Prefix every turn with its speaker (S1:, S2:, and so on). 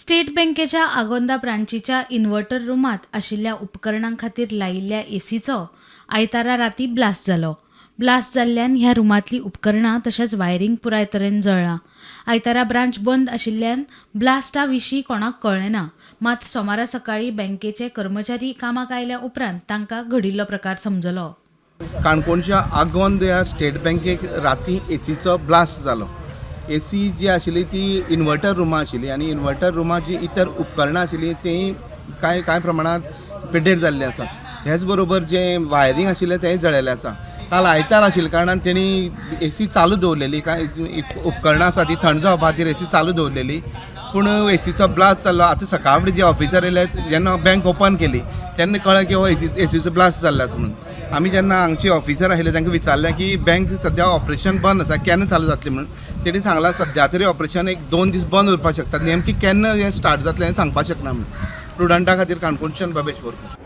S1: State बँकेच्या Agonda ब्रांचीच्या inverter रुमांत आशिल्ल्या उपकरणां खातीर लायिल्ल्या एसीचो आयतारा राती ब्लास्ट जालो. ब्लास्ट जाल्ल्यान ह्या रुमांतलीं उपकरणां तशेंच वायरींग पुराय तरेन जळ्ळां. आयतारा ब्रांच बंद आशिल्ल्यान ब्लास्टा विशीं कोणाक कळ्ळें ना. मात सोमारा सकाळीं बँकेचे कर्मचारी कामाक आयल्या उपरांत तांकां घडिल्लो प्रकार समजलो.
S2: काणकोणच्या आगोंद ह्या स्टेट बँकेक राती एसीचो ब्लास्ट जालो. एसी जी आशिल्ली ती इन्वर्टर रुमां आशिल्ली आनी इन्वर्टर रुमां जी इतर उपकरणां आशिल्लीं तीं कांय कांय प्रमाणांत पिड्डेर जाल्लीं आसा. हेच बरोबर जें वायरींग आशिल्लें तेंय जळिल्लें आसा. काल आयतार आशिल्ल्या कारणान तेणी एसी चालू दवरलेली. कांय उपकरणां आसा ती थंड जावपा खातीर एसी चालू दवरलेली, पूण एसीचो ब्लास्ट जालो. आतां सकाळ फुडें जे ऑफिसर येयले, जेन्ना बँक ओपन केली तेन्ना कळ्ळें की हो एसीचो ब्लास्ट जाल्लो आसा म्हणून. आमी जेन्ना हांगचे ऑफिसर आशिल्ले तांकां विचारलें की बँक सद्या ऑपरेशन बंद आसा, केन्ना चालू जातली म्हणून, तेणी सांगलां सद्या तरी ऑपरेशन एक 2 दीस बंद उरपाक शकता, नेमकी केन्ना हें स्टार्ट जातलें हें सांगपाक शकना म्हणून. प्रुडंटा खातीर काणकोणच्यान बाबेश बोरकर.